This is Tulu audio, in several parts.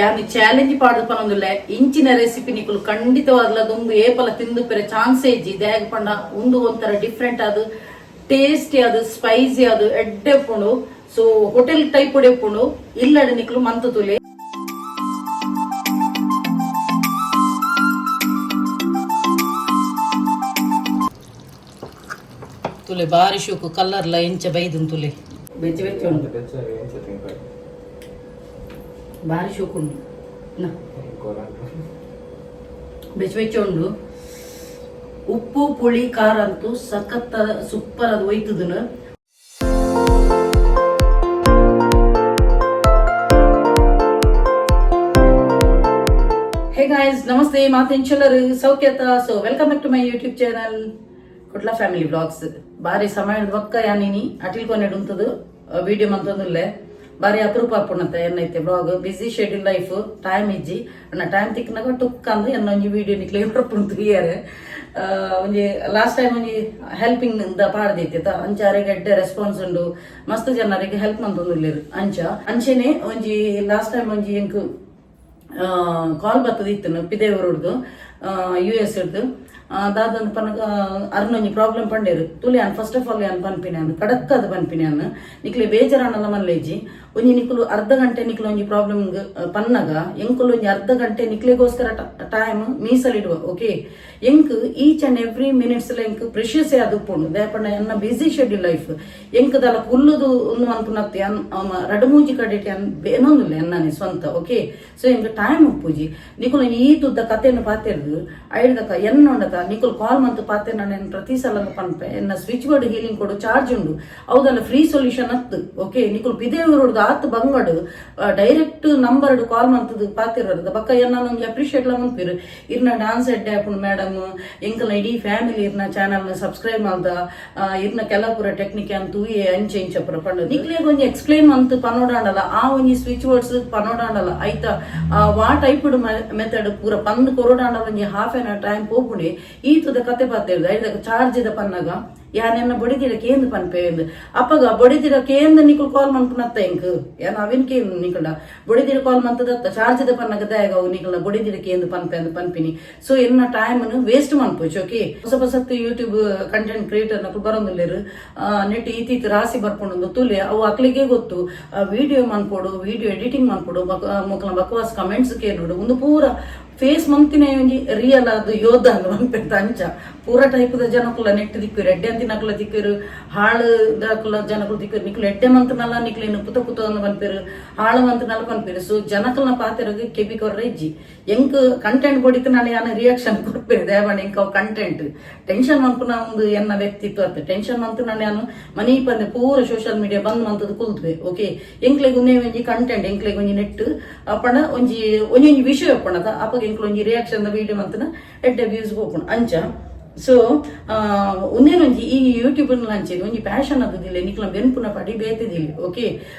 ಯಾನ್ ಚಾಲೆಂಜ್ ಪಾಡ್ದು ಪನೊಂದುಲ್ಲೆ. ಇಂಚಿನ ರೆಸಿಪಿ ನಿಕುಲು ಖಂಡಿತವಾದ್ಲ ದುಂಬು ಏಪಲ ತಿಂದುಪೆರೆ ಚಾನ್ಸ್ ಇಜ್ಜಿ. ದಾಯೆಗ್ ಪಂಡ ಉಂದು ಒಂಥರ ಡಿಫ್ರೆಂಟ್ ಆದ್, ಟೇಸ್ಟಿ ಆದ್, ಸ್ಪೈಸಿ ಆದ್ ಎಡ್ಡೆ ಉಪ್ಪುಂಡು. ಸೊ ಹೋಟೆಲ್ ಟೈಪ್ ಉಪ್ಪುಂಡು. ಇಲ್ಲಡ್ ನಿಕುಲು ಮಂತ್ ತೂಲೆ. ತುಲೆ, ಬಾರಿ ಶೋಕು. ಕಲ್ಲರ್ಲ ಎಂಚ ಬೈದನ್ ತುಲೆ. ಬೆಚ್ಚ ಬೆಚ್ಚ ಉಂಡು. ಬಾರಿ ಶೋಕು ಉಂಡು. ನ. ಬೆಚ್ಚ ಬೆಚ್ಚ ಉಂಡು. ಉಪ್ಪು, ಪುಳಿ, ಖಾರ ಅಂತೂ ಸಖತ್ ಸೂಪರ್. ಅದು ಒಯ್ತದನು. ಹೇ ಗಾಯ್ಸ್, ನಮಸ್ತೆ. ಮಾತೆಂಚಲರು ಸೌಖ್ಯತ? So welcome back to my YouTube channel Kudla family blogs. ಬಾರಿ ಸಮಯದ ಬೊಕ್ಕ ಯಾನಿನಿ ಅಟಿಲ್ ಕೊನೆಡ್ ಉಂತುದು ವಿಡಿಯೋ ಮಂತೊಂದುಲ್ಲೆ. ಬಾರಿ ಅಪರೂಪ ಆಪುಂಡತ್ತ ಎನ್ನೈತೆ blog. Busy schedule life, time ಇಜ್ಜಿ ಅಣ್ಣ. ಟೈಮ್ ತಿಕ್ಕಿನಾಗ ಟುಕ್ ಅಂದ್ ಎನ್ನ ಒಂಜಿ ವಿಡಿಯೋ ನಿಕ್ಲೆ ಬರ್ಪುಂಡು ತೂಯರೆ. ಒಂಜಿ ಲಾಸ್ಟ್ ಟೈಮ್ ಒಂಜಿ ಹೆಲ್ಪಿಂಗ್ the ಪಾಡ್ದೈತೆ. ಅಂಚ ಅರೆಗ್ ಎಡ್ಡೆ ರೆಸ್ಪಾನ್ಸ್ ಉಂಡು. ಮಸ್ತ್ ಜನರಿಗೆ ಹೆಲ್ಪ್ ಮಂತೊಂದುಲ್ಲೆರ್. ಅಂಚ ಅಂಚೆನೆ ಒಂಜಿ ಲಾಸ್ಟ್ ಟೈಮ್ ಒಂಜಿ ಎಂಕ್ ಕಾಲ್ ಬತ್ತದ ಇತ್ತನು ಪಿದೇವರುಡ್ದು, ಯು ಎಸ್ ಡ್ದು. ದಾದಂದ್ ಪನಗ ಅರ್ನೊಂಜಿ ಪ್ರಾಬ್ಲಮ್ ಪಂಡೇರು. ತುಲೆ, ಯಾನ್ ಫಸ್ಟ್ ಆಫ್ ಆಲ್ ಯಾನ್ ಪನ್ಪಿನ, ಯಾನ್ ಕಡಕ್ಕದ್ ಪನ್ಪಿನ, ಯಾನ್ ನಿಕ್ಲೆ ಬೇಜಾರಾನಲ್ಲ ಮಲ್ಲೇಜಿ. ಒಂಜಿ ನಿಕುಲು ಅರ್ಧ ಗಂಟೆ ನಿಕ್ಲು ಒಂಜಿ ಪ್ರಾಬ್ಲಮ್ ಪನ್ನಗ ಎಂಕುಲು ಒಂಜಿ ಅರ್ಧ ಗಂಟೆ ನಿಕ್ಲೆಗೋಸ್ಕರ ಟೈಮ್ ಮೀಸಲಿಡುವ, ಓಕೆ? ಎಂಕ್ ಈಚ್ ಅಂಡ್ ಎವ್ರಿ ಮಿನಿಟ್ಸ್ ಎಂಕ್ ಪ್ರೆಷಿಯಸ್ ಆದ್ ಉಪ್ಪುಂಡು. ದಾಯೆ ಎನ್ನ ಬಿಸಿ ಶೆಡ್ಯೂಲ್ ಲೈಫ್. ಎಂಕ್ ದಾಲ ಕುಲ್ಲುದು ಉಂದು ಮನ್ಪುನತ್ತೆ. ಯಾನ್ ರಡ್ಡ್ ಮೂಜಿ ಕಡೆಟ್ ಯಾನ್ ಬೇನೊಂದುಲ್ಲೆ ಎನ್ನನೆ ಸ್ವಂತ, ಓಕೆ? ಸೊ ಎಂಕ್ ಟೈಮ್ ಉಪ್ಪುಜಿ. ನಿಕುಲು ಈ ತುದ್ದ ಕತೆಯನ್ನು ಪಾತೆರ್ದು ಐಡ್ದಕ ಎನ್ನೊಂಡತ ನಿಕುಲು ಕಾಲ್ ಮಂತ್ ಪಾತೆರ್. ನಾನು ಪ್ರತಿ ಸಲ ಪನ್ಪೆ, ಎನ್ನ ಸ್ವಿಚ್ ಬೋರ್ಡ್ ಹೀಲಿಂಗ್ ಕೊಡು ಚಾರ್ಜ್ ಉಂಡು. ಹೌದಲ್ಲ, ಫ್ರೀ ಸೊಲ್ಯೂಷನ್ ಅತ್ತು, ಓಕೆ? ನಿಕುಲು ಪಿದೇವರುಡ್ದು ಆತ್ ಬಂಗಡು ಡೈರೆಕ್ಟ್ ನಂಬರ್ ಕಾಲ್ ಮಂತದು ಪಾತಿರೋದು. ಬಕ್ಕ ಎನ್ನ ಒಂಜಿ ಅಪ್ರಿಶಿಯೇಟ್ ಲ ಮನ್ಪಿರು. ಇರ್ನ ಡಾನ್ಸ್ ಎಡ್ಡೆ ಆಪುಂಡು ಮೇಡಮ್, ಎಂಕಲ್ನ ಇಡೀ ಫ್ಯಾಮಿಲಿ ಇರ್ನ ಚಾನಲ್ ಸಬ್ಸ್ಕ್ರೈಬ್ ಮಲ್ದ, ಇರ್ನ ಕೆಲ ಪೂರ ಟೆಕ್ನಿಕ್ ಅಂತ ತೂಯೆ, ಅಂಚೆ ಇಂಚ ಪೂರ ಪಂಡ. ನಿಕ್ಲೆಗ್ ಒಂಜಿ ಎಕ್ಸ್ಪ್ಲೈನ್ ಮಂತ್ ಪನೋಡಾಂಡಲ, ಆ ಒಂಜಿ ಸ್ವಿಚ್ ವರ್ಡ್ಸ್ ಪನೋಡಾಂಡಲ ಐತ ವಾ ಟೈಪ್ ಮೆಥಡ್ ಪೂರ ಪಂದ್ ಕೊರೊಡಾಂಡಲ ಒಂಜಿ ಹಾಫ್ ಆನ್ ಅವರ್ ಟೈಮ್ ಪೋಪುಂಡೆ. ಈ ತುದ ಕತೆ ಪಾತೆರ್ದು ಐದಾಗ ಚಾರ್ಜ್ ಇದ ಪನ್ನಗ ಯಾನೆನ್ನ ಬೊಡಿದಿಡ ಕೇಂದ್ ಪನ್ಪೆ. ಅಪ್ಪಗ ಬೊಡಿದಿಡ ಕೇಂದ್ ನಿಕುಲ್ ಕಾಲ್ ಮನ್ಪುನತ್ತ ಎಂಕ್ ಯಾನ್ ಅವಿನ್ ಕೇಂದ್ ನಿಕುಲ್ಡ ಬೊಡಿದಿಡ ಕಾಲ್ ಮಂತದತ್ತ. ಚಾರ್ಜ್ ದ ಪನ್ನಗ ದಾಯಗ ಅವು ನಿಕಲ್ನ ಬೊಡಿದಿಡ ಕೇಂದ್ ಪನ್ಪೆ ಅಂದ್ ಪನ್ಪಿನಿ. ಸೊ ಎನ್ನ ಟೈಮ್ ವೇಸ್ಟ್ ಮನ್ಪುಚಿ, ಓಕೆ? ಹೊಸ ಹೊಸತ್ತು ಯೂಟ್ಯೂಬ್ ಕಂಟೆಂಟ್ ಕ್ರಿಯೇಟರ್ ನಕುಲು ಬರೊಂದುಲ್ಲೆರ್. ನೆಟ್ ಈತೀತ್ ರಾಸಿ ಬರ್ಪುಂಡು ತುಲೆ. ಅವು ಅಕ್ಲಿಗೆ ಗೊತ್ತು. ವಿಡಿಯೋ ಮನ್ಪೊಡು, ವಿಡಿಯೋ ಎಡಿಟಿಂಗ್ ಮನ್ಪೊಡು, ಮೊಕಲ್ನ ಬಕ್ವಾಸ್ ಕಮೆಂಟ್ಸ್ ಕೇನೋಡು, ಒಂದು ಪೂರ ಫೇಸ್ ಮಂತಿನ ಒಂಜಿ ರಿಯಲ್ ಅದು ಯೋಧ ಅಂದ್ ಪನ್ಪೆಂತ. ಅಂಚ ಪೂರ ಟೈಪದ ಜನಕುಲ ನೆಟ್ ದಿಕ್ಕುರು. ಎಡ್ಡೆ ಅಂತಿನಕುಲ ದಿಕ್ಕುರು, ಹಾಳು ದಾಕುಲ ಜನಕುಲು ದಿಕ್ಕುರು. ನಿಕುಲು ಎಡ್ಡೆ ಮಂತನಲ್ಲ ನಿಕ್ಲೇನು ಪುತ ಪುತ ಅಂದ್ ಪನ್ಪೆರು, ಹಾಳು ಮಂತನಲ್ಲ ಪನ್ಪೆರು. ಸೊ ಜನಕಲ್ನ ಪಾತೆರಗ್ ಕೆಬಿ ಕೊರ್ರೆ ಇಜ್ಜಿ. ಎಂಕ್ ಕಂಟೆಂಟ್ ಬೊಡಿತ್ ನಾನು ಯಾನ್ ರಿಯಾಕ್ಷನ್ ಕೊರ್ಪೆರು. ದೇವಣ್ಣ ಎಂಕ್ ಅವು ಕಂಟೆಂಟ್ ಟೆನ್ಷನ್ ಮನ್ಪುನ ಒಂದು ಎನ್ನ ವ್ಯಕ್ತಿತ್ವ ಅತ್ತ. ಟೆನ್ಷನ್ ಮಂತು ನಾನು ಯಾನು ಮನಿ ಪಂದೆ ಪೂರ ಸೋಷಿಯಲ್ ಮೀಡಿಯಾ ಬಂದ್ ಮಂತದ ಕುಲ್ತ್ವೆ, ಓಕೆ? ಎಂಕ್ಲೆಗ್ ಉಂದೇ ಒಂಜಿ ಕಂಟೆಂಟ್, ಎಂಕ್ಲೆಗ್ ಒಂಜಿ ನೆಟ್ ಅಪ್ಪಣ ಒಂಜಿ ಒಂಜೊಂಜಿ ವಿಷಯ ಒಪ್ಪಣದ. ಅಪಗ ಎಂಕ್ಲು ಒಂಜಿ ರಿಯಾಕ್ಷನ್ ವಿಡಿಯೋ ಮಂತನ ಎಡ್ಡೆ ವ್ಯೂಸ್ ಪೋಪುಂಡು ಅಂಚ. ಸೊ ಉಂದೇನೊಂಜಿ ಈ ಯೂಟ್ಯೂಬ್ ಅಂಚೆ ಒಂಜಿ ಪ್ಯಾಷನ್ ಅದುದಿಲ್ಲ. ನಿಕ್ಲ ಬೆನ್ಪುನ ಪಡಿ ಬೇತಿದಿಲ್ಲ, ಓಕೆ?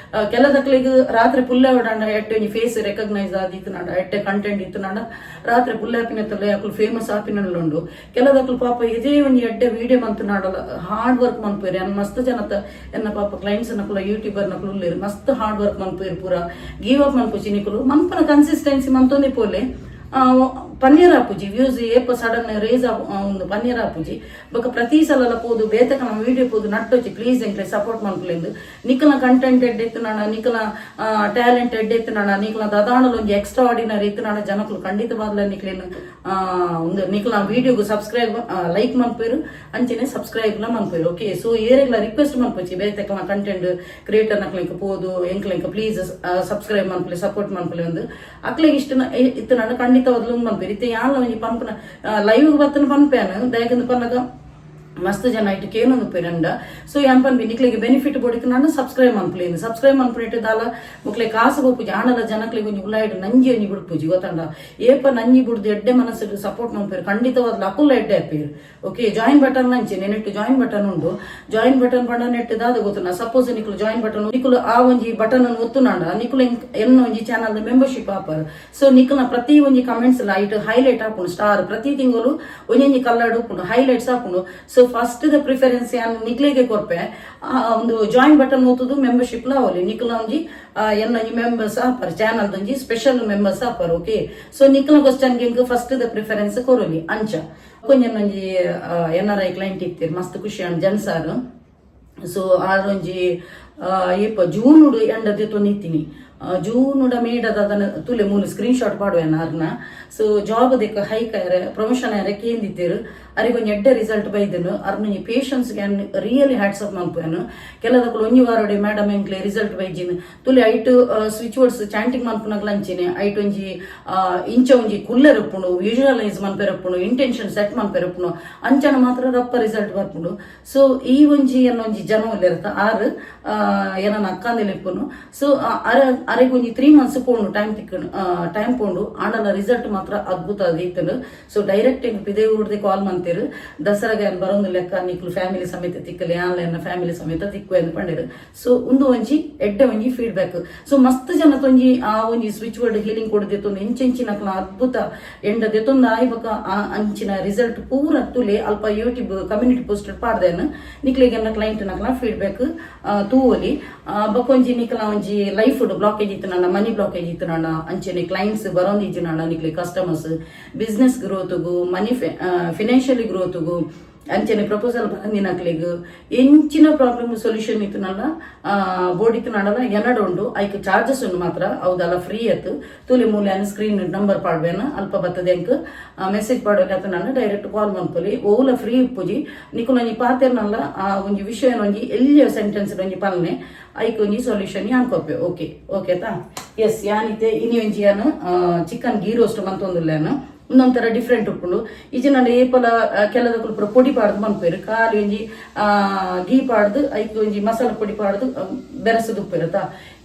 ಕೆಲದಕ್ಲೆಗ್ ರಾತ್ರಿ ಪುಲ್ಲೆ ಓಡಾಂಡ ಎಟ್ಟೆ ಒಂಜಿ ಫೇಸ್ ರೆಕಗ್ನೈಸ್ ಆದಿತ್ತುನಾಂಡ, ಎಟ್ಟೆ ಕಂಟೆಂಟ್ ಇತ್ತುನಾಂಡ ರಾತ್ರಿ ಪುಲ್ಲೆ ಆಪಿನತ್ತಲ್ಲ ಅಕ್ಲು ಫೇಮಸ್ ಆಪಿನಲ್ಲುಂಡು. ಕೆಲದಕ್ಲು ಪಾಪ ಇದೇ ಒಂಜಿ ಎಡ್ಡೆ ವಿಡಿಯೋ ಮಂತುನಾಡಲ ಹಾರ್ಡ್ ವರ್ಕ್ ಮನ್ಪುವೆರ್. ಎನ್ನ ಮಸ್ತ್ ಜನತ ಎನ್ನ ಪಾಪ ಕ್ಲೈಂಟ್ಸ್ ನಕುಲ ಯೂಟ್ಯೂಬರ್ ನಕುಲು ಉಲ್ಲೆರ್. ಮಸ್ತ್ ಹಾರ್ಡ್ ವರ್ಕ್ ಮನ್ಪುವೆರ್ ಪೂರ. ಗಿವ್ ಅಪ್ ಮನ್ಪುಚಿ. ನಿಕುಲು ಮನ್ಪುನ ಕನ್ಸಿಸ್ಟೆನ್ಸಿ ಮಂತೊಂದೇ ಪೋಲೆ. ಪನ್ನೀರ್ ಆಪುಜಿ. ವ್ಯೂಸ್ ಏಪ ಸಡನ್ ರೇಸ್ ಒಂದು ಪನ್ನೀರ್ ಆಪುಜಿ. ಬೊಕ ಪ್ರತಿ ಸಲ ಪೋದು ಬೇತಕನ ವಿಡಿಯೋ ಪೋದು ನಟ್ಟೊಚ್ಚಿ, ಪ್ಲೀಸ್ ಎಂಕ್ಲೆ ಸಪೋರ್ಟ್ ಮನ್ಪುಲೆಂದು. ನಿಕಲ್ನ ಕಂಟೆಂಟ್ ಎಡ್ಡೆ ಇತ್ತುನಾಡ, ನಿಕಲ್ನ ಟ್ಯಾಲೆಂಟ್ ಎಡ್ಡೆ ಇತ್ತುನಾಡ, ನಿಕಲ್ನ ದಾದಾಣಲ ಒಂಜಿ ಎಕ್ಸ್ಟ್ರಾ ಆರ್ಡಿನರಿ ಇತ್ತುನಾಡ ಜನಕುಲು ಖಂಡಿತವಾದ್ಲ ನಿಕ್ಲೇನು ಒಂದು ನಿಕಲ್ನ ವಿಡಿಯೋಗು ಸಬ್ಸ್ಕ್ರೈಬ್ ಲೈಕ್ ಮನ್ಪುವೆರ್, ಅಂಚೆನೆ ಸಬ್ಸ್ಕ್ರೈಬ್ ಲ ಮನ್ಪುವೆರ್, ಓಕೆ? ಸೊ ಏರೆಗ್ಲ ರಿಕ್ವೆಸ್ಟ್ ಮನ್ಪುಚಿ. ಬೇತೆಕಲ್ನ ಕಂಟೆಂಟ್ ಕ್ರಿಯೇಟರ್ ನಕ್ಲೆಂಕ ಪೋದು ಎಂಕ್ಲೆಂಕ ಪ್ಲೀಸ್ ಸಬ್ಸ್ಕ್ರೈಬ್ ಮನ್ಪುಲೆ, ಸಪೋರ್ಟ್ ಮನ್ಪುಲೆ ಒಂದು ಅಕ್ಲೆಗ್ ಇಷ್ಟ ಇತ್ತುನಾಡ ಖಂಡಿತವಾದ್ಲು ಮನ್ಪುವೆರ್. ಇತ್ತೆ ಯಾನ್ಲ ಒಂಜಿ ಪನ್ಪುನ ಲೈವ್ ಬತ್ತನ ಪನ್ಪೇನು. ದಾಯೆಗಂದ್ ಪನ್ನಗ ಮಸ್ತ್ ಜನ ಇಟ್ಟು ಕೇನೊಂದು ಪೆರಂಡ. ಸೊ ಯಾನ್ ಪನ್ಪಿ, ನಿಕ್ಲೆಗ್ ಬೆನಿಫಿಟ್ ಬೋಡಿತ್ತು ನಾನು ಸಬ್ಸ್ಕ್ರೈಬ್ ಮನ್ಪುಲೆ. ಸಬ್ಸ್ಕ್ರೈಬ್ ಮನ್ಪುನೆಟ್ ದಾಲ ಮುಕ್ಲೆ ಕಾಸು ಬೋಪುಜಿ. ಆಂಡಲ ಜನಕ್ಲೆಗ್ ಒಂಜಿ ಉಲಾಯಿಡ್ ನಂಜಿ ಒಂಜಿ ಬಿಡ್ಪುಜಿ, ಗೊತ್ತಂಡ? ಏಪ ನಂಜಿ ಬುಡ್ದು ಎಡ್ಡೆ ಮನಸ್ಸು ಸಪೋರ್ಟ್ ಮನ್ಪುವೆರ್, ಖಂಡಿತವಾದ್ಲ ಅಕುಲ್ಲ ಎಡ್ಡೆ ಆಪೇರು, ಓಕೆ? ಜಾಯಿನ್ ಬಟನ್ ಅಂಚೆ ನೆನೆಟ್ ಜಾಯಿನ್ ಬಟನ್ ಉಂಡು. ಜಾಯಿನ್ ಬಟನ್ ಪಂಡ ನೆಟ್ ದಾದ ಗೊತ್ತುನ? ಸಪೋಸ್ ನಿಕುಲು ಜಾಯಿನ್ ಬಟನ್ ನಿಕುಲು ಆ ಒಂಜಿ ಬಟನ್ ಅನ್ನು ಒತ್ತುನಾಂಡ ನಿಕುಲು ಎನ್ನ ಒಂಜಿ ಚಾನಲ್ ಮೆಂಬರ್ಶಿಪ್ ಆಪರ್. ಸೊ ನಿಕುಲ್ನ ಪ್ರತಿ ಒಂಜಿ ಕಮೆಂಟ್ಸ್ ಲೈಟ್ ಹೈಲೈಟ್ ಆಪುಂಡು. ಸ್ಟಾರ್ ಪ್ರತಿ ತಿಂಗಳು ಒಂಜೊಂಜಿ ಕಲ್ಲರ್ ಉಪ್ಪುಂಡು, ಹೈಲೈಟ್ಸ್ ಆಪುಂಡು. ಸೊ ಸೊ ಫಸ್ಟ್ ದ ಪ್ರಿಫರೆನ್ಸ್ ಯಾನ್ ನಿಕ್ಲೆಗೆ ಕೊರ್ಪೆ. ಒಂದು ಜಾಯಿನ್ ಬಟನ್ ಓತುದು ಮೆಂಬರ್ಶಿಪ್ ಲ ಆವೊಲಿ. ನಿಕ್ಲ ಒಂಜಿ ಎನ್ನ ಒಂಜಿ ಮೆಂಬರ್ಸ್ ಆಪರ್, ಚಾನಲ್ ಒಂಜಿ ಸ್ಪೆಷಲ್ ಮೆಂಬರ್ಸ್ ಆಪರ್. ಓಕೆ, ಸೊ ನಿಕ್ಲ ಕ್ವಶನ್ ಗೆ ಫಸ್ಟ್ ದ ಪ್ರಿಫರೆನ್ಸ್ ಕೊರೊಲಿ. ಅಂಚ ಒಂಜಿ ಎನ್ಆರ್ಐ ಕ್ಲೈಂಟ್ ಇತ್ತೀರ್, ಮಸ್ತ್ ಖುಷಿ ಆಂಡ್ ಜನ್ಸಾರ್. ಸೊ ಆರೊಂಜಿ ಏಪ ಜೂನುಡು ಎಂಡ ದೆತ್ತೊಂದಿತ್ತೀನಿ, ಜೂನುಡ ಮೇಡದ ಅದನ್ನ ತುಲೆ ಮೂಲು ಸ್ಕ್ರೀನ್ ಶಾಟ್ ಪಾಡುವೆನ ಅರ್ನ. ಸೊ ಜಾಬ್ ದೆಕ್ಕ ಹೈಕ್ ಆಯರೆ, ಪ್ರಮೋಷನ್ ಆಯರೆ ಕೇಂದಿತ್ತೀರು. ಅರೆಗ್ ಒಂಜಿ ಎಡ್ಡೆ ರಿಸಲ್ಟ್ ಬೈದನು. ಅರ್ನ ಪೇಷನ್ಸ್ ಯಾನ್ ರಿಯಲಿ ಹ್ಯಾಟ್ಸ್ ಆಫ್ ಮನ್ಪುವೆನು. ಕೆಲದಕುಲು ಒಂಜಿ ವಾರಡೆ ಮೇಡಮ್ ಎಂಕ್ಲೆ ರಿಸಲ್ಟ್ ಬೈಜಿನ್. ತುಲೆ ಐಟ್ ಸ್ವಿಚ್ ವರ್ಡ್ಸ್ ಚಾಂಟಿಂಗ್ ಮನ್ಪುನಗ್ಲ ಅಂಚಿನೆ ಐಟ್ ಒಂಜಿ ಇಂಚ ಒಂಜಿ ಕುಲ್ಲರ್ ಉಪ್ಪುಂಡು, ವಿಜುವಲೈಸ್ ಮನ್ಪೆರಪ್ಪುಂಡು, ಇಂಟೆನ್ಷನ್ ಸೆಟ್ ಮನ್ಪೆರಪ್ಪುಂಡು. ಅಂಚನ ಮಾತ್ರ ರಪ್ಪ ರಿಸಲ್ಟ್ ಬರ್ಪುಂಡು. ಸೊ ಈ ಒಂಜಿ ಎನ್ನೊಂಜಿ ಜನ ಉಲ್ಲೆರ್ತ ಆರು ಏನನ್ನ ಅಕ್ಕಂದಿಲ್ಲ ಇಪ್ಪುನು. ಸೊ ಅರೆ ಅರೆಗ್ ಒಂಜಿ 3 ಮಂತ್ಸ್ ಪೋಂಡು, ಟೈಮ್ ತಿಕ್ಕಣು, ಟೈಮ್ ಪೋಂಡು. ಆಂಡಲ ರಿಸಲ್ಟ್ ಮಾತ್ರ ಅದ್ಭುತ ಇತ್ತುಂಡು. ಸೊ ಡೈರೆಕ್ಟ್ ಪಿದೆ ಊರ್ದೆ ಕಾಲ್ ಮಂತೇರು, ದಸರಾಗ ಏನ್ ಬರೋದು ಲೆಕ್ಕ ನಿಕ್ಲು ಫ್ಯಾಮಿಲಿ ಸಮೇತ ತಿಕ್ಕಲಿ, ಆನ್ಲೈನ್ ಫ್ಯಾಮಿಲಿ ಸಮೇತ ತಿಕ್ಕು ಎಂದು ಪಂಡೇರು. ಸೊ ಉಂದು ಒಂಜಿ ಎಡ್ಡೆ ಒಂಜಿ ಫೀಡ್ಬ್ಯಾಕ್. ಸೊ ಮಸ್ತ್ ಜನ ಒಂಜಿ ಆ ಒಂಜಿ ಸ್ವಿಚ್ ವರ್ಡ್ ಹೀಲಿಂಗ್ ಕೊಡದಿತ್ತು ಎಂಚೆಂಚಿನಕ್ಲ ಅದ್ಭುತ ಎಂಡ ದೆತ್ತೊಂದು ಆಯ್ಬಕ ಆ ಅಂಚಿನ ರಿಸಲ್ಟ್ ಪೂರ ತುಲೆ. ಅಲ್ಪ ಯೂಟ್ಯೂಬ್ ಕಮ್ಯುನಿಟಿ ಪೋಸ್ಟ್ ಪಾಡ್ದೇನು. ನಿಕ್ಲೆಗ್ ಎನ್ನ ಕ್ಲೈಂಟ್ ನಕ್ಲ ಫೀಡ್ಬ್ಯಾಕ್ ತೂವೊಲಿ. ಬೊಕೊಂಜಿ ನಿಕ್ಲ ಒಂಜಿ ಲೈಫ್ ಬ್ಲಾಕೇಜ್ ಇತ್ತು ನನ್ನ, ಮನಿ ಬ್ಲಾಕೇಜ್ ಇತ್ತು ನನ್ನ, ಅಂಚನೆ ಕ್ಲೈಂಟ್ಸ್ ಬರೋಂದಿಜ್ಜಿ ನನ್ನ, ನಿಕ್ಲೆ ಕಸ್ಟಮರ್ಸ್, ಬಿಸ್ನೆಸ್ ಗ್ರೋತ್ಗು, ಮನಿ ಫಿನಾನ್ಷಿಯಲಿ ಗ್ರೋತ್ಗು, ಅಂಚನೆ ಪ್ರಪೋಸಲ್ ಬಂದಿನಕ್ಲೆಗ್ ಎಂಚಿನ ಪ್ರಾಬ್ಲಮ್ ಸೊಲ್ಯೂಷನ್ ಇತ್ತು ನಲ್ಲ ಬೋರ್ಡ್ ಇತ್ತು ನಡಲ ಎನ್ನಡ ಉಂಡು. ಐಕ್ ಚಾರ್ಜಸ್ ಉಂಡು ಮಾತ್ರ, ಹೌದಲ್ಲ? ಫ್ರೀ ಅತ್ತು. ತೂಲೆ ಮೂಲೆ ಸ್ಕ್ರೀನ್ ನಂಬರ್ ಪಾಡ್ಬೇನ. ಅಲ್ಪ ಬತ್ತದ ಎಂಕ್ ಮೆಸೇಜ್ ಪಾಡೋಲಿ ಅತ್ತ ನಾನು ಡೈರೆಕ್ಟ್ ಕಾಲ್ ಮನ್ಪೊಲಿ. ಓಲ ಫ್ರೀ ಉಪ್ಪುಜಿ. ನಿಕುಲು ಒಂಜಿ ಪಾತೆರ್ನಲ್ಲ ಆ ಒಂಜಿ ವಿಷಯ ಒಂಜಿ ಎಲ್ಲಿಯ ಸೆಂಟೆನ್ಸ್ ಒಂಜಿ ಪಲ್ನೆ, ಐಕ್ ಒಂಜಿ ಸೊಲ್ಯೂಷನ್ ಯಾನ್ ಕೊಪ್ಪೆ. ಓಕೆ ಓಕೆ ತಾ? ಎಸ್, ಯಾನಿತೆ ಇನಿ ಒಂಜಿ ಯಾನ್ ಚಿಕನ್ ಗೀ ರೋಸ್ಟ್ ಮಂತೊಂದುಲ್ಲೇನು. ಒಂದೊಂಥರ ಡಿಫ್ರೆಂಟ್ ಉಪ್ಪುಂಡು. ಇಜ್ಜಿ ನನ್ನ ಏಪಲ ಕೆಲದಕುಲು ಪೂರ ಪೊಡಿ ಪಾಡ್ದು ಮನ್ಪೇರು. ಖಾಲಿ ಒಂಜಿ ಗೀ ಪಾಡ್ದು ಐಕ್ ಒಂಜಿ ಮಸಾಲ ಪೊಡಿ ಪಾಡ್ದು ಬೆರೆಸದು ಉಪ್ಪೇರತ.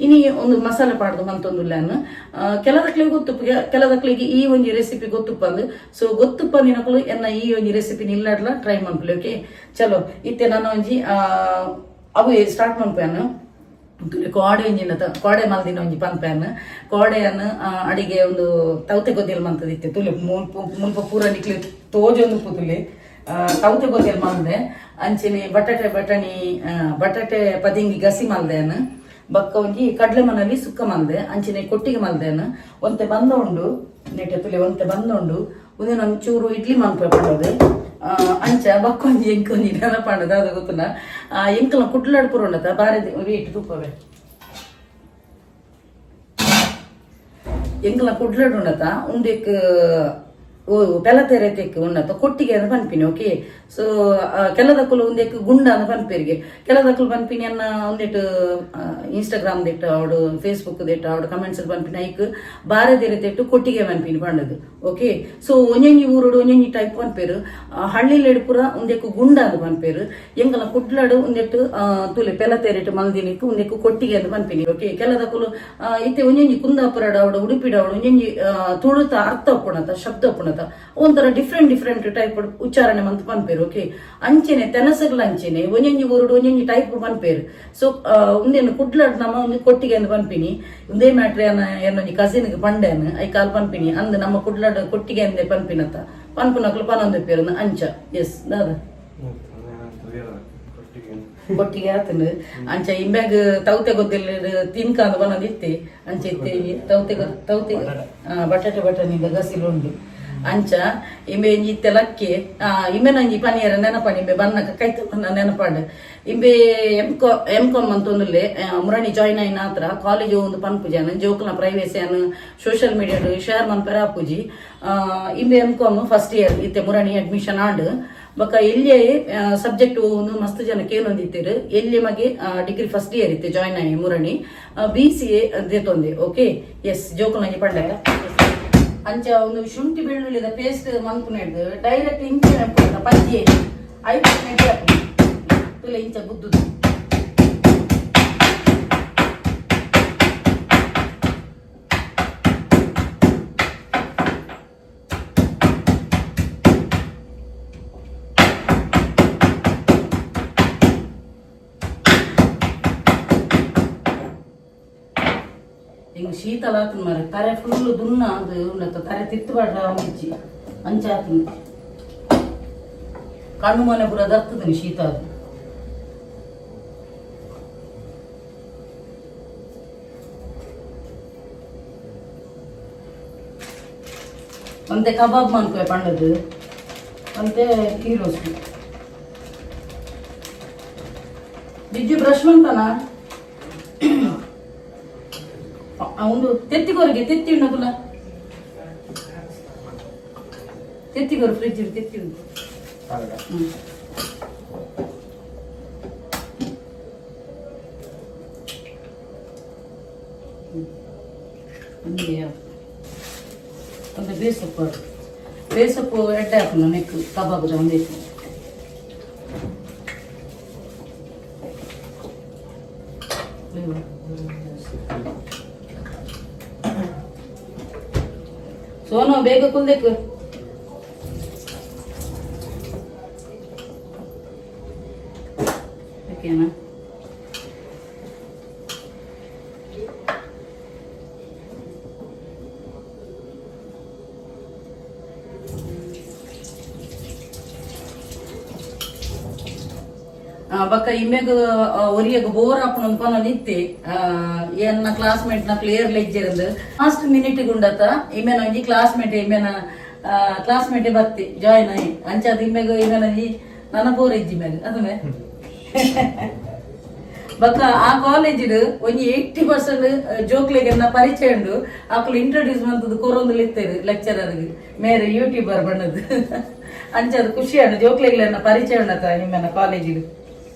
ಇನಿ ಒಂದು ಮಸಾಲೆ ಪಾಡ್ದು ಮಂತೊಂದುಲ್ಲೇನು. ಕೆಲದಕ್ಲಿಗೆ ಗೊತ್ತುಪ್ಪು, ಕೆಲದಕ್ಲಿಗೆ ಈ ಒಂಜಿ ರೆಸಿಪಿ ಗೊತ್ತುಪ್ಪಂದು. ಸೊ ಗೊತ್ತುಪ್ಪ ನಿನಕುಲು ಎನ್ನ ಈ ಒಂಜಿ ರೆಸಿಪಿ ನಿಲ್ಲಡ್ಲ ಟ್ರೈ ಮನ್ಪುಲೆ. ಓಕೆ, ಚಲೋ. ಇತ್ತೆ ನಾನು ಒಂಜಿ ಅವು ಸ್ಟಾರ್ಟ್ ಮನ್ಪೇನು. ಕೋಡೆ ಒಂಜಿನ ಕೋಡೆ ಮಲ್ದಿನ ಒಂಜಿ ಪನ್ಪೇನ್. ಕೋಡೆಯನ್ನು ಅಡಿಗೆ ಒಂದು ತೌತೆ ಗೊದ್ದಿಲ್ ಮಂತದಿತ್ತೆ. ತುಲೆ ಮುಲ್ಪ ಮುಲ್ಪ ಪೂರ ನಿಕ್ಲೆ ತೋಜೊಂದು ತುಲೆ ತೌತೆ ಗೊದ್ದಿಲ್ ಮಲ್ದೆ. ಅಂಚನೆ ಬಟಾಟೆ ಬಟಣಿ ಬಟಾಟೆ ಪದಿಂಗಿ ಗಸಿ ಮಲ್ದೇನು. ಬಕ್ಕ ಒಂಜಿ ಕಡ್ಲೆ ಮನಲಿ ಸುಕ್ಕ ಮಲ್ದೆ. ಅಂಚನೆ ಕೊಟ್ಟಿಗೆ ಮಲ್ದೇನು. ಒಂತೆ ಬಂದ ಉಂಡು ನೆಟ್ಟೆ ತುಲೆ, ಒಂತೆ ಬಂದ ಉಂಡು. ಒಂದಿನ ಒಂಚೂರು ಇಡ್ಲಿ ಮನ್ಪೆ ಪಂಡದು. ಅಂಚ ಬಕ್ಕ ಒಂಜಿ ಎಂಕ್ ಒಂಜಿ ನೆನಪಾಂಡದ ಅದು ಗೊತ್ತುನ. ಎಂಕಲ್ನ ಕುಡ್ಲಾಡ್ ಪೂರ ಉಂಡತ ಬಾರಿ ವೇಟ್ ತೂಪವೆ. ಎಂಕಲ್ನ ಕುಡ್ಲಾಡ್ ಉಂಡತ ಉಂದೆಕ್ ಓ ಪೆಲತೆರೆ ತೆಕ್ ಉಂಡತ ಕೊಟ್ಟಿಗೆ ಅಂದ್ ಪನ್ಪಿನಿ. ಓಕೆ, ಸೊ ಕೆಲದಕ್ಕಲು ಉಂದೆಕ್ ಗುಂಡ ಅಂದ್ ಪನ್ಪೇರಿಗೆ. ಕೆಲದಕ್ಕಲು ಪನ್ಪಿನಿ ಅನ್ನ ಒಂದಿಟ್ಟು ಇನ್ಸ್ಟಾಗ್ರಾಮ್ ದಿಟ್ಟ ಅವಡು ಫೇಸ್ಬುಕ್ ದಿಟ್ಟ ಅವಡು ಕಮೆಂಟ್ಸ್ ಪನ್ಪಿನಿ ಐಕ್ ಬಾರದಿರೆ ತೆಟ್ಟು ಕೊಟ್ಟಿಗೆ ಪನ್ಪಿನಿ ಪಂಡದು. ಓಕೆ, ಸೊ ಒಂಜೊಂಜಿ ಊರುಡು ಒಂಜೊಂಜಿ ಟೈಪ್ ಪನ್ಪೇರು. ಹಳ್ಳಿಲೆಡ್ ಪೂರ ಉಂದೆಕ್ ಗುಂಡ ಅಂದ್ ಪನ್ಪೇರು. ಎಂಕಲ ಕುಡ್ಲಡು ಉಂದೆಟ್ಟು ತುಲೆ ಪೆಲತೆರೆಟ್ ಮಲ್ದಿನಿಕ್ ಉಂದೆಕ್ ಕೊಟ್ಟಿಗೆ ಅಂದ್ ಪನ್ಪಿನಿ. ಓಕೆ, ಕೆಲದಕುಲು ಇತ್ತೆ ಒಂಜೊಂಜಿ ಕುಂದಾಪುರಡ್ ಅವಡು ಉಡುಪಿಡ್ ಅವಡು ಒಂಜೊಂಜಿ ತುಳುತ ಅರ್ಥ ಉಪ್ಪುಣತ ಶಬ್ದ ಉಪ್ಪುಣತ ಒಂಥರ ಡಿಫ್ರೆಂಟ್ ಡಿಫ್ರೆಂಟ್ ಟೈಪ್ ಉಚ್ಚಾರಣೆ ಮಂತ್ ಪನ್ಪೇರು. ಓಕೆ, ಅಂಚೆನೆ ತೆನಸಗ್ಲ ಅಂಚೆನೆ ಒಂಜೊಂಜಿ ಊರುಡು ಒಂಜೊಂಜಿ ಟೈಪ್ ಪನ್ಪೇರು. ಸೊ ಉಂದೆನ್ ಕುಡ್ಲಡ್ ನಮ್ಮ ಒಂದು ಕೊಟ್ಟಿಗೆ ಅಂದ್ ಪನ್ಪಿನಿ. ಉಂದೇ ಮ್ಯಾಟ್ರ್ ಏನೊಂಜಿ ಕಸಿನ್ಗೆ ಪಂಡೇನ್. I call ಪನ್ಪಿನಿ ಅಂದ್ ನಮ್ಮ ಕುಡ್ಲಡ್ ಕೊಟ್ಟಿಗೆ ಅಂದೆ ಪನ್ಪಿನತ್ತ ಪನ್ಪುನಕ್ಲು ಪನೊಂದು ಪೇರು ಅಂಚ. ಎಸ್ ದಾದ ಕೊಟ್ಟಿಗೆ ಆತನು. ಅಂಚ ಇಂಬ್ಯಾಗ್ ತೌತೆ ಗೊತ್ತಿಲ್ಲ ತಿನ್ಕಾಂದ ಬನ್ನದಿತ್ತೆ. ಅಂಚ ಇತ್ತೆ ತೌತೆ ತೌತೆ ಬಟಾಟೆ ಬಟನಿಂದ ಗಸಿಲು ಉಂಡು. ಅಂಚ ಇಂಬೆ ಇಂಜಿ ಇತ್ತೆ ಲಕ್ಕೆ ಇಂಬೆನಂಜಿ ಪನಿಯರ ನೆನಪಾಂಡ್. ಇಂಬೆ ಬನ್ನಕ ಕೈತ ಬನ್ನ ನೆನಪಾಂಡ್. ಇಂಬೆ ಎಂ ಕಾಮ್ ಅಂತೊಂದುಲ್ಲೆ. ಮುರಣಿ ಜಾಯ್ನ್ ಆಯಿನ ಆತ್ರ ಕಾಲೇಜ್ ಒಂದು ಪನ್ಪುಜಾನ ಜೋಕುಲ್ನ ಪ್ರೈವೇಸಿಯನ್ನು ಸೋಷಿಯಲ್ ಮೀಡಿಯಾಡ್ ಶೇರ್ ಮನ್ಪೆರ ಆಪುಜಿ. ಇಂಬೆ ಎಂ ಕಾಮ್ ಫಸ್ಟ್ ಇಯರ್ ಇತ್ತೆ ಮುರಣಿ ಅಡ್ಮಿಷನ್ ಆಂಡ್. ಬೊಕ್ಕ ಎಲ್ಲಿಯೇ ಸಬ್ಜೆಕ್ಟ್ ಒಂದು ಮಸ್ತ್ ಜನ ಕೇನೊಂದಿತ್ತೆರ್. ಎಲ್ಲಿ ಮಗೆ ಡಿಗ್ರಿ ಫಸ್ಟ್ ಇಯರ್ ಇತ್ತೆ ಜಾಯ್ನ್ ಆಯಿ ಮುರಣಿ ಬಿಸಿಎ ದೇತೊಂದೆ. ಓಕೆ, ಎಸ್, ಜೋಕುಲಂಜಿ ಪಂಡಗ. ಅಂಚ ಒಂದು ಶುಂಠಿ ಬೆಳ್ಳುಳ್ಳಿದ ಪೇಸ್ಟ್ ಮನ್ಪುನೆಡ್ದು ಡೈರೆಕ್ಟ್ ಇಂಚ ಪಜ್ಜಿ ಐದು ತುಲೆ ಇಂಚ ಗುದ್ದುದು. ಹಿಂಗ್ ಶೀತಲ ಆತನ ಮಾರೆ. ತರೆ ಫುಲ್ ದುನ್ನ ಅದು ಉಂಡತ್ತ. ತರೆ ತಿತ್ತು ಬಾಡ್ರ ಒಂದಿಜ್ಜಿ, ಅಂಚ ಆತನ. ಕಣ್ಣು ಮೊನೆ ಪೂರ ದರ್ತದೆ ಶೀತ ಅದು. ಒಂತೆ ಕಬಾಬ್ ಮನ್ಕೊ ಪಂಡದು, ಒಂತೆ ಕೀ ರೋಸ್ಟ್. ಬಿಜ್ಜು ಬ್ರಷ್ ಮಂತಾನ ಒಂದು ತೆತ್ತಿಗೋರಿಗೆ ತೆತ್ತಿ ಉಂಡಗುಲ ತೆತ್ತಿಗೋರು ಫ್ರಿಜ್ ತೆತ್ತಿ ಉಂಟು. ಹ್ಮ್. ಒಂದೇ ಒಂದು ಬೇಸೊಪ್ಪು, ಬೇಸೊಪ್ಪು ಎಡ್ಡೆ ಹಾಕೋಣ ನೆಕ್ ಕಬಾಬ್ ಒಂದೇ. ಸೋನು ಬೇಗ ಕುಲ್ದೇಕು. ಓಕೆನಾ? ಬೊಕ್ಕ ಇಮ್ಮೆಗ್ ಒರಿಯಗ್ ಬೋರ್ ಆಪುನ ಪನ ನಿತ್ತಿ ಎನ್ನ ಕ್ಲಾಸ್ಮೇಟ್ ನ ಪ್ಲೇಯರ್ ಲೆಜ್ಜೆರಂದು ಲಾಸ್ಟ್ ಮಿನಿಟ್ ಗುಂಡತ ಇಮ್ಮೆನ ಒಂಜಿ ಕ್ಲಾಸ್ಮೇಟ್ ಇಮ್ಮೆನ ಕ್ಲಾಸ್ಮೇಟ್ ಬತ್ತಿ ಜಾಯ್ನ್ ಆಯಿ. ಅಂಚಾದ ಇಮ್ಮೆಗ್ ಇಮ್ಮೆನ ನನ ಬೋರ್ ಇಜ್ಜಿ ಮ್ಯಾಗ ಅದನ್ನೇ. ಬೊಕ್ಕ ಆ ಕಾಲೇಜ್ ಒಂಜಿ 80% ಜೋಕ್ಲೆಗೆನ್ನ ಪರಿಚಯ ಉಂಡು. ಅಕುಲು ಇಂಟ್ರೊಡ್ಯೂಸ್ ಮಂತದ್ದು ಕೊರೊಂದು ಇತ್ತೇರು ಲೆಕ್ಚರರ್ಗೆ ಮೇರೆ ಯೂಟ್ಯೂಬರ್ ಬಣ್ಣದು. ಅಂಚಾದ ಖುಷಿ ಉಂಡು ಜೋಕ್ಲೆಗ್ಲೆನ್ನ ಪರಿಚಯ ಉಂಡತ ನಿಮ್ಮನ್ನ ಕಾಲೇಜಿಗೆ.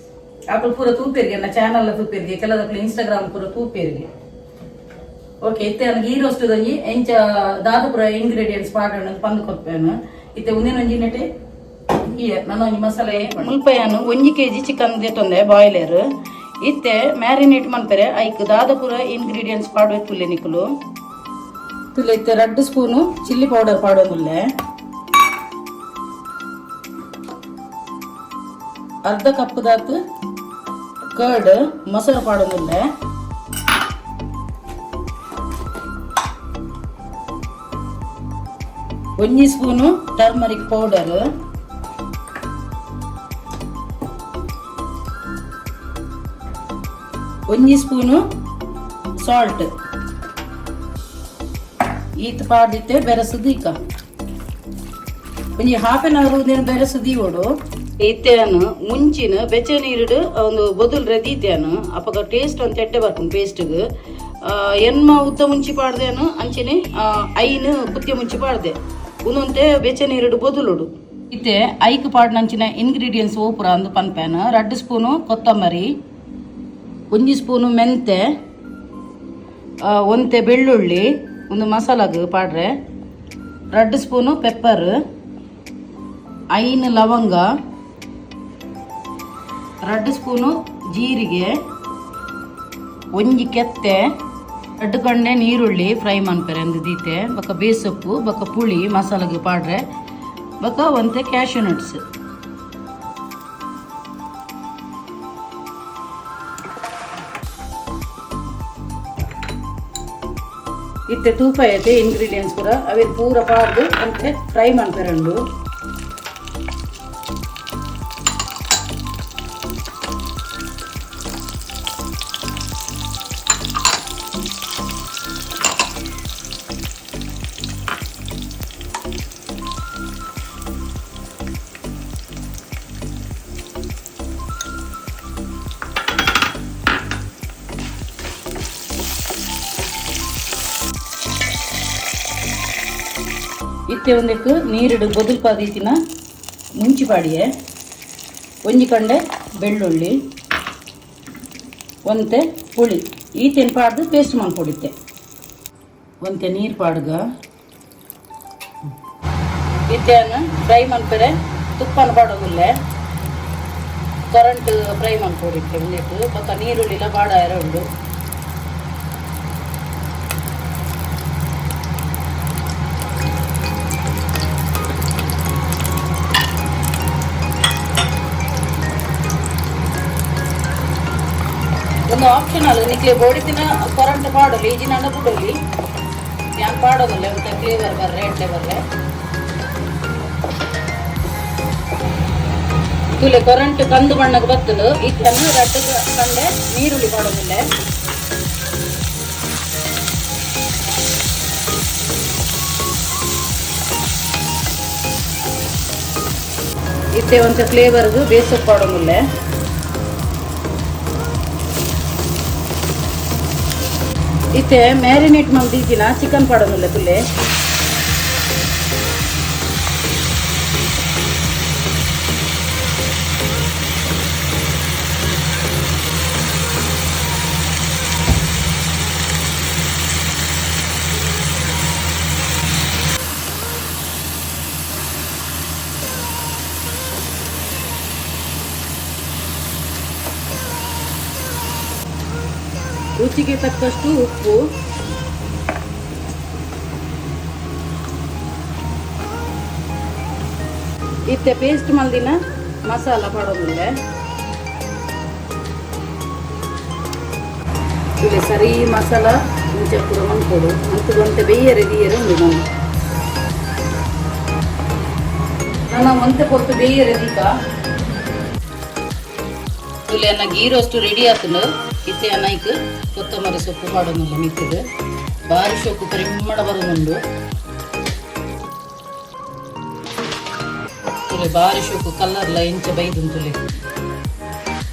ಅಕುಲು ಪೂರ ತೂಪೇರಿಗೆ ಎನ್ನ ಚಾನಲ್ ತೂಪೇರಿಗೆ, ಕೆಲದಕ್ಲು ಇನ್ಸ್ಟಾಗ್ರಾಮ್ ಪೂರ ತೂಪೇರಿಗೆ. ಓಕೆ, ಇತ್ತೆ ನನಗೆ ಈ ರೋಸ್ಟ್ ಒಂಜಿ ಎಂಚ ದಾದ ಪೂರ ಇಂಗ್ರೀಡಿಯೆಂಟ್ಸ್ ಪಾಡೋಣ ಪಂದು ಕೊರ್ಪೇನು. ಇತ್ತೆ ಒಂದಿನ ಒಂಜಿ ನೆಟೆ ಈ ನನ್ನ ಒಂಜಿ ಮಸಾಲೆ ಮುಲ್ಪಯಾನು. 1 ಕೆಜಿ ಚಿಕನ್ ದೆತ್ತೊಂದೆ ಬಾಯ್ಲರ್. ಇತ್ತೆ ಮ್ಯಾರಿನೇಟ್ ಮನ್ಪೆರೆ ಐಕ್ ದಾದ ಪೂರ ಇಂಗ್ರೀಡಿಯೆಂಟ್ಸ್ ಪಾಡುವೆ ತುಲ್ಲೆ ನಿಕುಲು ತುಲೆ. ಇತ್ತೆ 2 ಸ್ಪೂನು ಚಿಲ್ಲಿ ಪೌಡರ್ ಪಾಡೋದುಲ್ಲೆ, ಅರ್ಧ ಕಪ್ ದಾತ್ ಕರ್ಡ್ ಮೊಸರು ಪಾಡೋದುಲ್ಲೆ, ಒಂಜಿ ಸ್ಪೂನು ಟರ್ಮರಿಕ್ ಪೌಡರ್, ಒಂಜಿ ಸ್ಪೂನು ಸಾಲ್ಟ್. ಈತ್ ಪಾಡ್ದಿತ್ತೆ ಬೆರಸುದು. ಇಕ ಒಂಜಿ ಹಾಫ್ ಆನ್ ಅವರ್ ನೀನು ಬೆರಸುದು ಓಡು. ಇತ್ತೆನು ಮುಂಚಿನ ಬೆಚ್ಚ ನೀರುಡು ಒಂದು ಬೊದುಲ್ ರೆದಿತ್ತೇನು. ಅಪಗ ಟೇಸ್ಟ್ ಒಂದು ಎಡ್ಡೆ ಬರ್ಪುಂಡು ಪೇಸ್ಟ್ಗ್. ಎನ್ಮ ಉದ್ದ ಮುಂಚಿ ಪಾಡ್ದೇನು, ಅಂಚನೆ ಐನು ಕುತ್ತಿಗೆ ಮುಂಚಿ ಪಾಡ್ದೆ. ಒಂದೊಂತೆ ಬೆಚ್ಚ ನೀರುಡು ಬೊದುಲುಡು. ಇತ್ತೆ ಐಕ್ ಪಾಡ್ನಂಚಿನ ಇಂಗ್ರೀಡಿಯೆಂಟ್ಸ್ ಓಪುರ ಅಂದು ಪನ್ಪೇನು. 2 ಸ್ಪೂನು ಕೊತ್ತಂಬರಿ, ಒಂಜಿ ಸ್ಪೂನು ಮೆಂತೆ, ಒಂತೆ ಬೆಳ್ಳುಳ್ಳಿ, ಒಂದು ಮಸಾಲಾಗ್ ಪಾಡ್ರೆ, 2 ಸ್ಪೂನು ಪೆಪ್ಪರ್, ಐನು ಲವಂಗ, 2 ಸ್ಪೂನು ಜೀರಿಗೆ, ಒಂಜಿ ಕೆತ್ತೆ, 2 ಕಂಡೆ ನೀರುಳ್ಳಿ ಫ್ರೈ ಮನ್ಪೆರೆ ಅಂದು ದೀತೆ. ಬೊಕ್ಕ ಬೇಸೊಪ್ಪು, ಬೊಕ್ಕ ಪುಳಿ ಮಸಾಲಾಗ್ ಪಾಡ್ರೆ, ಬೊಕ್ಕ ಒಂತೆ ಕ್ಯಾಶ್ಯೂ ನಟ್ಸ್. ಇತ್ತೆ ತೂಪ ಐತೆ ಇಂಗ್ರೀಡಿಯೆಂಟ್ಸ್ ಪೂರ ಅವೆ ಪೂರ ಪಾಡ್ದು ಅಂತೆ ಫ್ರೈ ಮನ್ಪೆರೆ. ಇತ್ತೆ ಒಂದಕ್ಕೆ ನೀರಿಡು ಬೊದುಲ್ಪಾದೀತಿನ ಮುಂಚಿ ಪಾಡಿಯೆ. ಒಂಜಿ ಕಂಡೆ ಬೆಳ್ಳುಳ್ಳಿ, ಒಂತೆ ಪುಳಿ ಈತೆನ್ ಪಾಡ್ದು ಪೇಸ್ಟ್ ಮನ್ಪೊಡಿತ್ತೆ. ಒಂತೆ ನೀರು ಪಾಡ್ಗ. ಇತ್ತೆಯನ್ನು ಫ್ರೈ ಮನ್ಪೆರೆ ತುಪ್ಪನ ಪಾಡೋದಿಲ್ಲ, ಕರೆಂಟ್ ಫ್ರೈ ಮನ್ಪೊಡಿತ್ತೆ ಒಂದಿಟ್ಟು. ಬೊಕ್ಕ ನೀರುಳ್ಳಿಲ ಪಾಡ ಉಂಡು. ಒಂದು ಆಪ್ಷನಲ್, ನಿಕ್ಲೆ ಬೋಡಿತಿನ ಕೊರಂಟ್ ಪಾಡೊಲಿ, ಈಜಿನ ಬುಡೊಲಿ. ಯಾನ್ ಪಾಡೋದಿಲ್ಲ, ಒಂತೆ ಫ್ಲೇವರ್ ಬರ್ರೆ, ಎಡ್ಡೆ ಬರ್ರೆ. ತುಲೆ ಕೊರಂಟು ಕಂದು ಬಣ್ಣಕ್ಕೆ ಬತ್ತಲು ಇತ್ತನ್ನು ರಡ್ಡು ಕಂಡೆ ನೀರುಳ್ಳಿ ಪಾಡೋದಿಲ್ಲ. ಇತ್ತೆ ಒಂತೆ ಫ್ಲೇವರ್ಗು ಬೇಸೊಪ್ಪು ಪಾಡೋದಿಲ್ಲ. ಇತ್ತೆ ಮ್ಯಾರಿನೇಟ್ ಮಲ್ದಿತ್ತಿನ ಚಿಕನ್ ಪಾಡೋದಿಲ್ಲ ತುಲೆ. ರುಚಿಗೆ ತಕ್ಕಷ್ಟು ಉಪ್ಪು, ಇತ್ತೆ ಪೇಸ್ಟ್ ಮಲ್ದಿನ ಮಸಾಲ ಪಾಡೋದಿಲ್ಲ. ಇಲ್ಲಿ ಸರಿ ಮಸಾಲ ಮುಂಚೆ ಪೂರ ಮನ್ಕೊಡು ಅಂತ ಒಂತೆ ಬೇಯರೆ ದೀಯರೆ ಉಂಡು. ನಾನು ನನ್ನ ಒಂತೆ ಪೊರ್ತು ಬೇಯರೆ ದೀಕ. ತುಲೆ ಅನ್ನ ಗೀ ರೋಸ್ಟ್ ರೆಡಿ ಆತುಂಡು. ಇತ್ತೆ ಅನ್ನ ಐಕ್ ಕೊತ್ತಂಬರಿ ಸೊಪ್ಪು ಪಾಡೊಂದುಲ್ಲ ಮಿತ್ತದು. ಬಾರಿ ಶೋಕು ಪರಿಮಳ ಬರೋದುಂಡು. ತುಲೆ ಬಾರಿ ಶೋಕು ಕಲ್ಲರ್ಲ ಎಂಚ ಬೈದುಂಡು. ತುಲೆ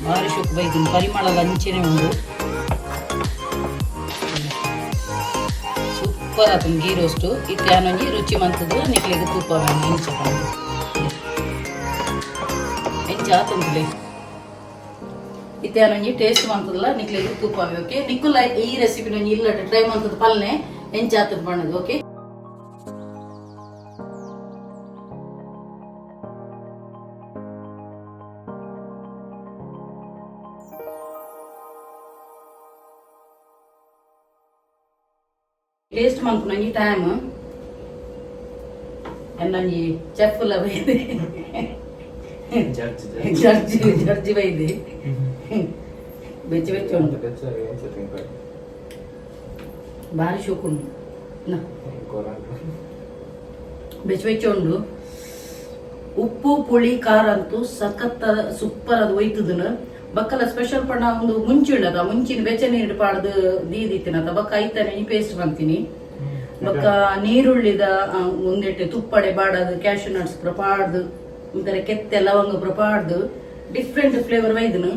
ಬಾರಿ ಶೋಕು ಬೈದುಂಡು, ಪರಿಮಳಲ ಅಂಚೆನೆ ಉಂಡು. ಸೂಪರ್ ಆತುಂಡು ಗೀ ರೋಸ್ಟು. ಇತ್ತೆ ಆನೊಂಜಿ ರುಚಿ ಮಂತುದು ನಿಕ್ಲೆಗ್ ತೂಪ ಎಂಚ ಪಂದು ಎಂಚ ಆತುಂಡು. ಇತ್ತೆ ಆನೊಂಜಿ ಟೇಸ್ಟ್ ಮಂತದಲ್ಲ ನಿಕ್ಲೆಗ್ ತೂಪಾವೆ. ಓಕೆ, ನಿಕ್ಕುಲ ಈ ರೆಸಿಪಿ ಒಂಜಿ ಇಲ್ಲ ಟ್ರೈ ಮಂತದ ಪಲ್ನೆ ಎಂಚ ಆತುಂಡು ಪಂಡದು. ಓಕೆ, ಟೇಸ್ಟ್ ಮನ್ಪುನ ಒಂಜಿ ಟೈಮ್. ಎನ್ನೊಂಜಿ ಚೆಫ್ ಲ ಬೈದೆ. ಜಡ್ಜ್. ಜಡ್ಜ್ ಜಡ್ಜ್ ಬೈದೆ. ಬೆಚ್ಚ ಬೆಚ್ಚ ಉಂಟು. ಭಾರಿ ಶೋಕು ಉಂಟು ನ. ಬೆಚ್ಚ ಬೆಚ್ಚ ಉಂಡು. ಉಪ್ಪು ಪುಳಿ ಖಾರ ಅಂತೂ ಸಖತ್ ಸೂಪರ್. ಅದು ಒಯ್ತದನು ಬಕ್ಕಲ ಸ್ಪೆಷಲ್ ಪಂಡ ಒಂದು ಮುಂಚಿ ಉಂಡದ ಮುಂಚಿನ ಬೆಚ್ಚ ನೀರು ಪಾಡ್ದು ದೀದಿತ್ತಿನದ. ಬಕ್ಕ ಐತಾನೆ ಈ ಪೇಸ್ಟ್ ಬಂತೀನಿ. ಬಕ್ಕ ನೀರುಳ್ಳಿದ ಒಂದೆಟ್ಟೆ ತುಪ್ಪಡೆ ಬಾಡದು, ಕ್ಯಾಶು ನಟ್ಸ್ ಪೂರ ಪಾಡ್ದು, ಒಂಥರ ಕೆತ್ತೆ ಲವಂಗ ಪೂರ ಪಾಡ್ದು ಡಿಫ್ರೆಂಟ್ ಫ್ಲೇವರ್ ವೈದನು.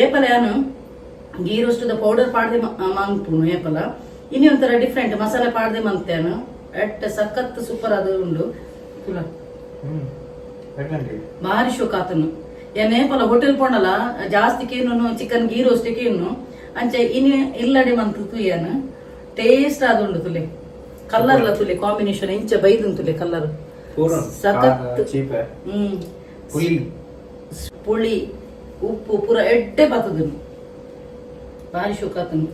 ಏಪಲ ಯಾನು ಗೀ ರೋಸ್ಟದ ಪೌಡರ್ ಪಾಡ್ದೆ ಮಂಪುನು. ಏಪಲ ಇನಿ ಒಂಥರ ಡಿಫ್ರೆಂಟ್ ಮಸಾಲೆ ಪಾಡ್ದೆ ಮಂತೇನು. ಎಟ್ಟ ಸಖತ್ ಸೂಪರ್ ಅದು ಉಂಡು ತುಲ. ಭಾರಿ ಶೋಕ್ ಆತನು. ಏನೇಪಲ ಹೋಟೆಲ್ ಪೋಣಲ ಜಾಸ್ತಿ ಕೇನು ಚಿಕನ್ ಗೀ ರೋಸ್ಟ್ ಕೇನು. ಅಂಚೆ ಇನಿ ಇಲ್ಲಡೆ ಮಂತು ತುಯ್ಯನು ಟೇಸ್ಟ್ ಆದುಂಡು. ತುಲೆ ಕಲ್ಲರ್ಲ ತುಲೆ ಕಾಂಬಿನೇಷನ್ ಇಂಚ ಬೈದುಂಡು ತುಲೆ ಕಲ್ಲರ್ ಸಖತ್. ಪುಳಿ. ಪುಳಿ ಉಪ್ಪು ಪೂರ ಎಡ್ಡೆ ಬತ್ತದನು. ಭಾರಿ ಶೋಕ್ ಆತನು.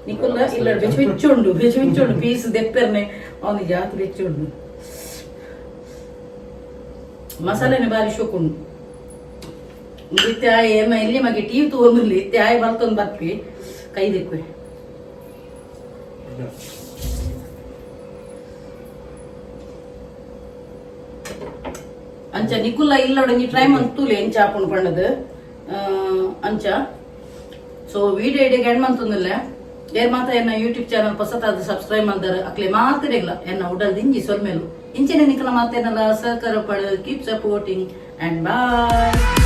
ನಿಕುಲ್ಲ ಇಲ್ಲ ಬೆಚ್ಚ ಬೆಚ್ಚ ಉಂಡು, ಬೆಚ್ಚ ಬೆಚ್ಚ ಉಂಡು. ಪೀಸ್ ದೆಪ್ಪೆರ್ನೆ ಅವನಿಗೆ ಜಾತಿ ಬೆಚ್ಚ ಉಂಡು. ಮಸಾಲೆನೆ ಭಾರಿ ಶೋಕ್ ಉಂಡು. ಇತ್ತೆ ಆಯ್ ಏಮ ಎಲ್ಲಿ ಮಗೆ ಟಿವಿ ತಗೊಂಡಿರ್ಲಿ. ಇತ್ತೆ ಆಯ್ ಬರ್ತೊಂದು ಬರ್ಪಿ ಕೈ ದೆಕ್ಕುವೆ. ಅಂಚ ನಿಕುಲ್ಲ ಇಲ್ಲ ಒಂಜಿ ಟ್ರೈ ಮಂತೂಲೆ ಎಂಚ ಆಪುಂಡು ಪಂಡದು ಅಂಚ. ಸೊ ವಿಡಿಯೋ ಇಡೀ ಎಂಡ್ ಮಂತೊಂದಿಲ್ಲ. ಏರ್ ಮಾತ್ರ ಎನ್ನ ಯೂಟ್ಯೂಬ್ ಚಾನಲ್ ಹೊಸತಾದ ಸಬ್ಸ್ಕ್ರೈಬ್ ಮಾಡ್ದಾರ ಅಕ್ಲೆ ಮಾತ್ರ ಎನ್ನ ಉಡಲ್ ದಿಂಜಿ ಸೊಲ್ಮೇಲು. ಇಂಚಿನ ನಿಕಲ ಮಾತೇನಲ್ಲ ಸಹಕಾರ ಪಡು. Keep supporting and bye.